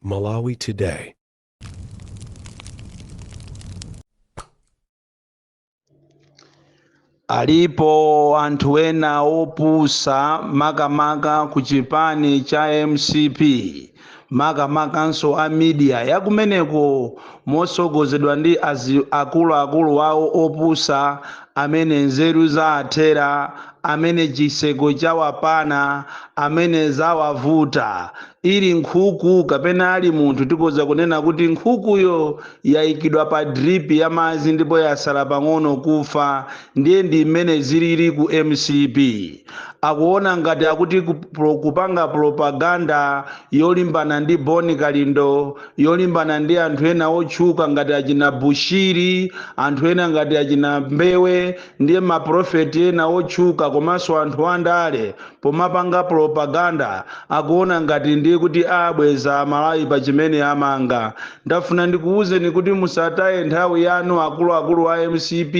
Malawi Today. Alipo anthu ena opusa, makamaka ku chipani cha MCP, makamakanso a media yakumeneko, mosogozedwa ndi akuluakulu awo opusa amene nzeru zaathera, amene chiseko chawapana, amene zawavuta. Ili nkhuku kapena ali munthu, tikoza kunena kuti nkhukuyo yayikidwa pa drip ya madzi ndipo yasala pang'ono kufa. Ndiye ndi mmene zilili ku MCP. Akuona ngati akuti kupanga propaganda yolimbana ndi Boni Kalindo, yolimbana ndi anthu ena otchuka ngati achina Bushiri, anthu ena ngati achina Mbewe, ndiye maprofeti ena otchuka komanso anthu andale, pomapanga propaganda akuona ngati ndiye kuti abweza Malawi pa chimene amanga. Ndafuna ndikuwuzeni kuti musataye nthawi yanu, akuluakulu a MCP,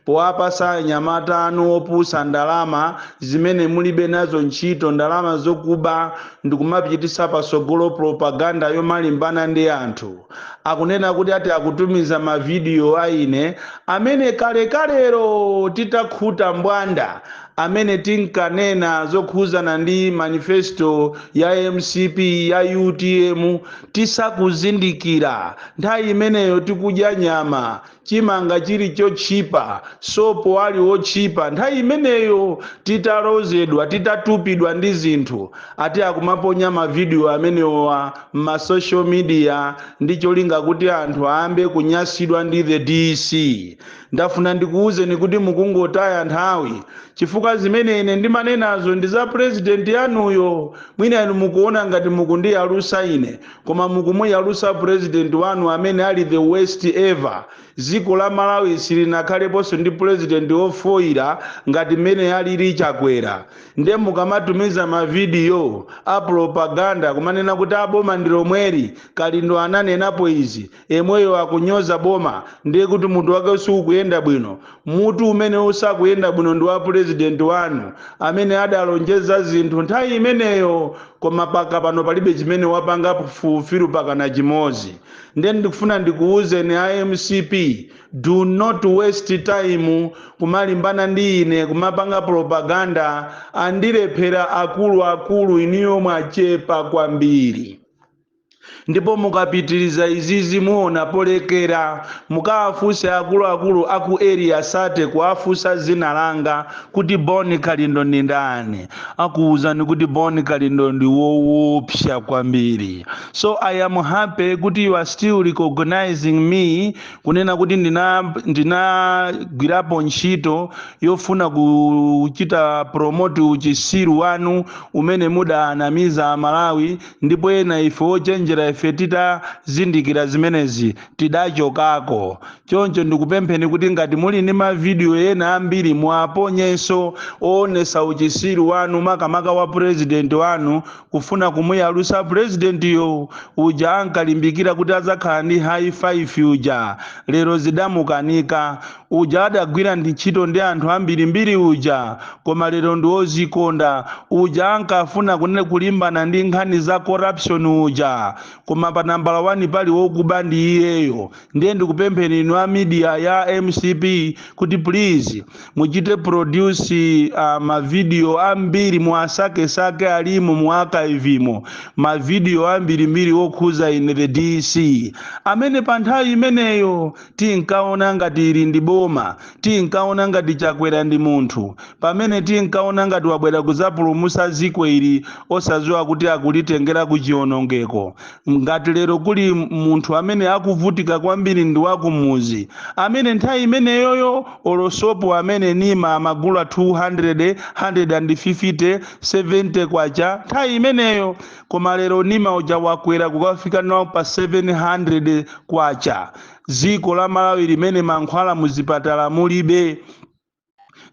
powapasa anyamata anu opusa ndalama zimene mulibe nazo ntchito, ndalama zokuba, ndikumapitisa pasogolo propaganda yomalimbana ndi anthu. Akunena kuti ati akutumiza mavidiyo a ine amene kalekalero titakhuta mbwanda, amene tinkanena zokhuzana ndi manifesto ya MCP, ya UTM, tisakuzindikira. Nthawi imeneyo tikudya nyama, chimanga chili chotchipa, sopo ali wotchipa, nthawi imeneyo titalozedwa, titatupidwa ndi zinthu. Ati akumaponya mavidiyo amenewa m'ma social media ndi cholinga kuti anthu ayambe kunyasidwa ndi the DC. Ndafuna ndikuwuzeni kuti mukungotaya nthawi, chifukwa zimene ine ndimanenazo ndi za purezidenti yanuyo. Mwina inu mukuona ngati mukundiyalusa ine, koma mukumuyalusa purezidenti wanu amene ali the worst ever. Dziko la Malawi silinakhaleponso ndi purezidenti wofoyira ngati mmene alili Chakwera. Nde mukamatumiza mavidiyo a propaganda kumanena kuti aboma ndi lomweri, Kalindo ananenapo izi, emweyo akunyoza boma, ndiye kuti mutu wake sukuyenda bwino. Mutu umene usakuyenda bwino ndi wa purezidenti wanu amene adalonjeza zinthu nthawi imeneyo, koma paka pano palibe chimene wapanga fulfill pakana chimodzi. Ndiye ndikufuna ndikuwuzeni a MCP, do not waste time kumalimbana ndi ine, kumapanga propaganda. Andilephera akuluakulu, iniyo mwachepa kwambiri, ndipo mukapitiriza izizi muona polekera. Mukawafunse akuluakulu aku Area 30, kuwafunsa zina langa kuti Boni Kalindo ndi ndani, akuwuzani kuti Boni Kalindo ndi woopsa kwambiri. So I am happy kuti you are still recognizing me, kunena kuti ndinagwirapo ntchito yofuna kuchita promote uchisiru wanu umene mudanamiza Amalawi, ndipo ena ife ochenjera, ife titazindikira zimenezi tidachokako. Choncho ndikupempheni kuti ngati muli ndi mavidiyo ena ambiri, muaponyenso oonesa uchisiru wanu, makamaka wa purezidenti wanu, kufuna kumuyalusa purezidentiyo. Uja ankalimbikira kuti adzakhala ndi high five uja, lero zidamukanika. Uja adagwira ndi ntchito ndi anthu ambirimbiri uja, koma lero ndi wozikonda. Uja ankafuna kunene kulimbana ndi nkhani za corruption uja, koma pa nambala 1 pali wokuba ndi iyeyo. Ndiye ndikupempheni inu a media ya MCP kuti please muchite produce mavidiyo ambiri, muasakesake, alimo mu archive mavidiyo ambirimbiri okhuza ine the DC, amene pa nthawi imeneyo tinkaona ngati ili ndi boma, tinkaona ngati Chakwera ndi munthu, pamene tinkaona ngati wabwera kudzapulumutsa dziko ili, osadziwa kuti akulitengera ku chiwonongeko. Ngati lero kuli munthu amene akuvutika kwambiri ndi wakumuzi, amene nthawi imeneyoyo olosopo amene nima amagula 200, 150, 70 kwacha nthawi imeneyo, koma lero nima uja wakwera kukafika nawo pa 700 kwacha. Dziko la Malawi limene mankhwala muzipatala mulibe.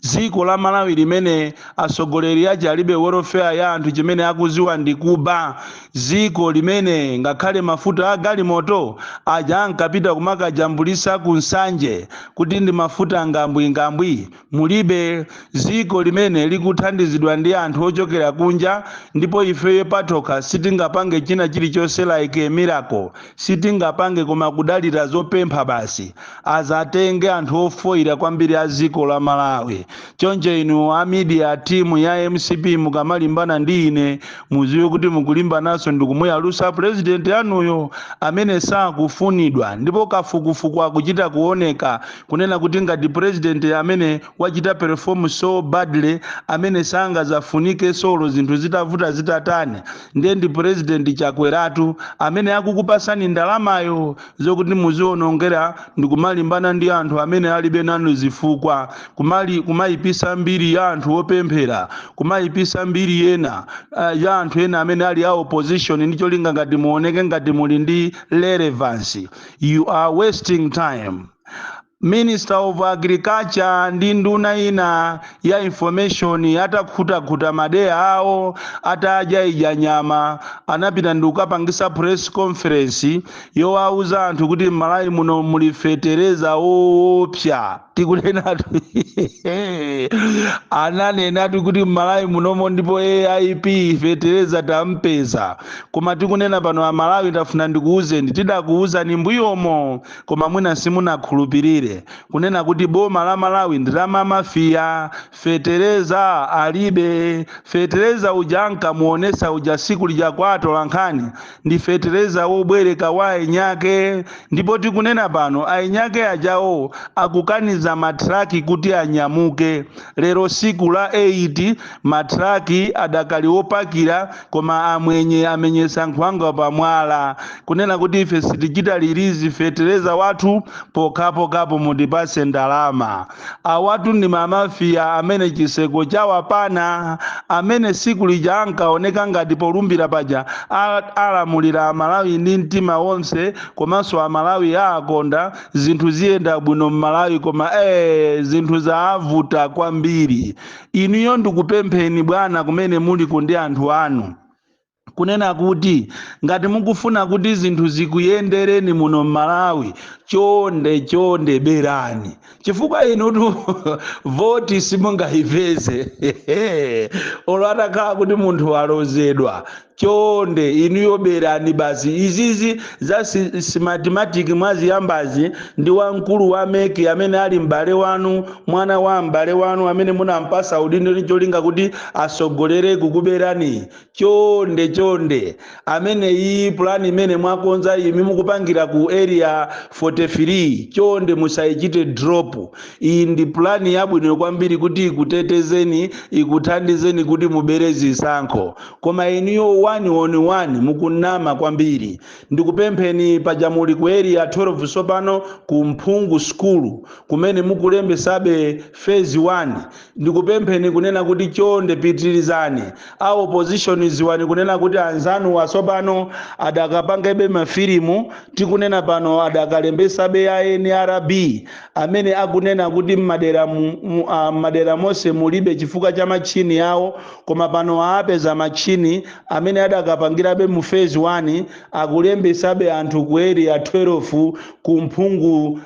Dziko la Malawi limene atsogoleri ache alibe welfare ya anthu, chimene akuziwa ndi kuba. Dziko limene ngakhale mafuta a galimoto aja ankapita kumakajambulisa ku Nsanje kuti ndi mafuta ngambwingambwi mulibe. Dziko limene likuthandizidwa ndi anthu ochokera kunja, ndipo ifeyo patokha sitingapange china chilichonse, like a miracle sitingapange, koma kudalira zopempha basi. Azatenge anthu ofoira kwambiri a dziko la Malawi. Choncho inu a media team ya MCP, mukamalimbana ndi ine, muziwe kuti mukulimbananso ndikumuyalusa president anuyo amene sakufunidwa. Ndipo kafukufuku akuchita kuoneka kunena kuti ngati president amene wachita perform so badly, amene sangazafunike solo zinthu zitavuta zitatani, ndiye ndi President Chakweratu amene akukupasani ndalamayo zokuti muzionongera ndikumalimbana ndi anthu amene alibe nanu zifukwa, kumayipisa mbiri ya anthu opemphera, kumayipisa mbiri yena ya anthu ena amene ali a opposition, ndi cholinga ngati muoneke ngati muli ndi relevance. You are wasting time. Minister of Agriculture ndi nduna ina ya Information atakhutakhuta madeya awo, atadya idya nyama, anapita ndi kukapangisa press conference yowauza anthu kuti m'Malawi muno muli fetereza woopsa. Tikunenatu, ananenatu kuti m'Malawi munomo ndipo AIP fetereza tampeza. Koma tikunena pano, Amalawi, ndafuna ndikuwuzeni, tidakuwuzani mbuyomo koma mwina simunakhulupirire, kunena kuti boma la Malawi ndi la mamafiya. Fetereza alibe. Fetereza uja ankamuonesa uja siku lija kwa atolankhani ndi fetereza wobwereka wa ainyake. Ndipo tikunena pano, ainyake ajawo akukaniza matraki kuti anyamuke. Lero siku la 8, matraki adakali wopakira, koma amwenye amenyesa nkhwangwa pamwala kunena kuti ife sitichita release fetereza wathu pokhapokhapo mutipase ndalama. Awatu ndi mamafiya amene chiseko chawapana, amene siku lija ankaoneka ngati polumbira paja alamulira Amalawi ndi mtima wonse, komanso Amalawi aakonda, zinthu ziyenda bwino m'Malawi, koma zinthu zaavuta kwambiri. Inuyo ndikupempheni bwana, kumene muli ndi anthu anu, kunena kuti ngati mukufuna kuti zinthu zikuyendereni muno m'Malawi, chonde chonde berani, chifukwa inutu voti simungayipeze olo atakhala kuti munthu walozedwa. Chonde inuyo berani basi. Izizi za Smartmatic mwaziyambazi ndi wamkulu wa MEC amene ali m'bale wanu, mwana wa m'bale wanu amene munampasa udindo ndi cholinga kuti asogolere kukuberani. Chonde chonde, amene iyi pulani imene mwakonza imi mukupangira ku Area 43, chonde musayichite drop. Iyi ndi pulani yabwino kwambiri kuti ikutetezeni, ikuthandizeni kuti mubere zisankho. Koma inuyo one on one mukunama kwambiri. Ndikupempheni, paja muli ku Area 12 sopano ku Mphungu School kumene mukulembesabe phase 1, ndikupempheni kunena kuti chonde pitirizani. A opposition, ziwani kunena kuti anzanu wasopano adakapangebe mafilimu. Tikunena pano adakalembesabe ya NRB amene akunena kuti mmadera mmadera monse mulibe chifukwa cha machini yawo, koma pano aapeza machini amene adakapangirabe mu phase 1, akulembesabe anthu ku Area 12 ku Mphungu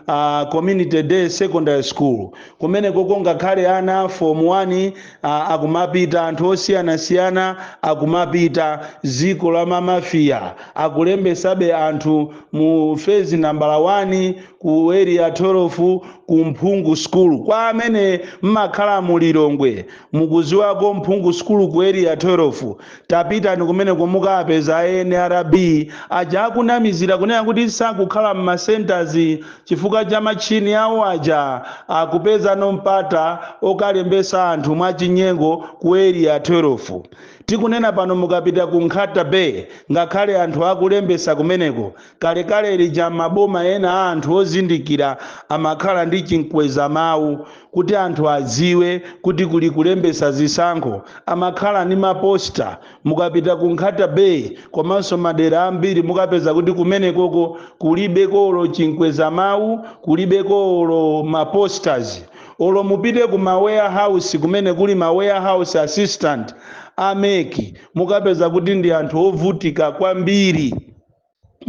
Community Day Secondary School kumene koko ngakhale ana form 1 akumapita, anthu osiyanasiyana akumapita. Ziko la mamafiya, akulembesabe anthu mu phase nambala 1 ku Area 12 ku Mphungu School. Kwa amene mmakhala mu Lilongwe, mukuziwako Mphungu School ku Area 12, tapitani kumeneko mukapeza NRB aja akunamizira kunena kuti sakukhala mma centers chifukwa cha machini awo aja, akupeza mpata okalembesa anthu mwachinyengo ku Area 12. Tikunena pano, mukapita ku Nkhata Bay, ngakhale anthu akulembesa kumeneko. Kalekale lija maboma ena a anthu ozindikira amakhala ndi chinkweza mawu kuti anthu adziwe kuti kuli kulembesa zisankho, amakhala ndi ma poster. Mukapita ku Nkhata Bay komanso madera ambiri, mukapeza kuti kumenekoko kulibeko olo chinkweza mawu, kulibeko olo ma posters. Olo mupite ku ma warehouse kumene kuli ma warehouse assistant a MEC, mukapeza kuti ndi anthu ovutika kwambiri.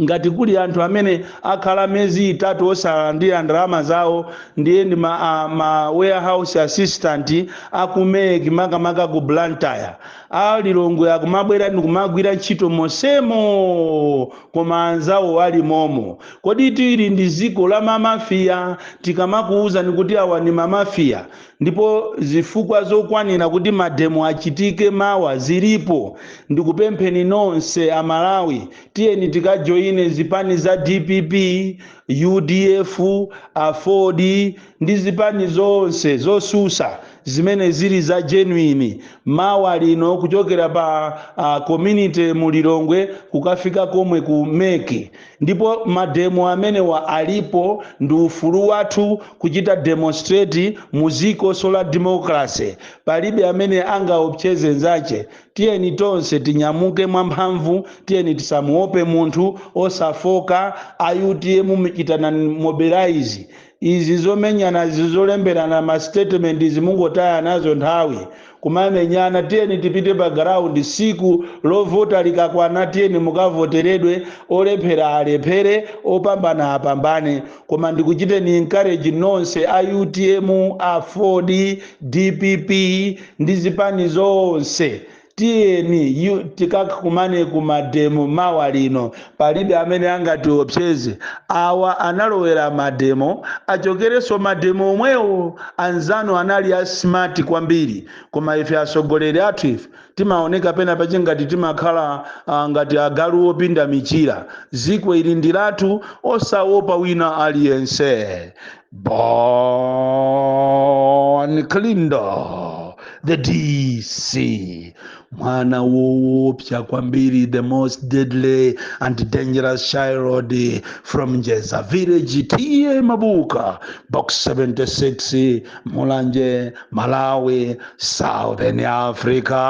Ngati kuli anthu amene akhala miyezi 3 osalandira ndalama zawo, ndiye ndi ma warehouse assistant aku MEC, makamaka ku Blantyre. A Lilongwe akumabwera ndi kumagwira ntchito mosemo, koma anzawo ali momo. Kodi tili ndi ziko la mamafiya? Tikamakuwuzani kuti awa ndi mamafiya, ndipo zifukwa zokwanira kuti mademo achitike mawa zilipo. Ndikupempheni nonse Amalawi, tiyeni tikajoyine zipani za DPP, UDF, AFORD ndi zipani zonse zosusa zimene zili za genuine, mawa lino kuchokera pa community mu Lilongwe kukafika komwe ku MEC. Ndipo mademo amenewa alipo, ndi ufulu wathu kuchita demonstrate mu ziko la democracy. Palibe amene angaopseze nzache. Tiyeni tonse tinyamuke mwamphamvu, tiyeni tisamuope munthu, osafoka. A UTM, chitana mobilize. Izi zomenyana, izi zolemberana ma statement, izi mungotaya nazo nthawi kumamenyana. Tiyeni tipite pa ground. Siku lovota likakwana, tiyeni mukavoteredwe. Olephera alephere, opambana apambane. Koma ndikuchiteni encourage nonse a UTM, AFORD, DPP ndi zipani zonse, tiyeni tikakumane ku mademo mawa lino. Palibe amene angatiopseze. Awa analowera mademo, achokerenso mademo omwewo. Anzanu anali a smart kwambiri, koma ife atsogoleri athu, ife timaoneka pena pache ngati timakhala ngati agalu opinda michira. Ziko ili ndi lathu, osaopa wina aliyense. Bon Kalindo, the DC, mwana woopsa kwambiri, the most deadly and dangerous child from Njeza village, T/A Mabuka, Box 76, Mulanje, Malawi, Southern Africa.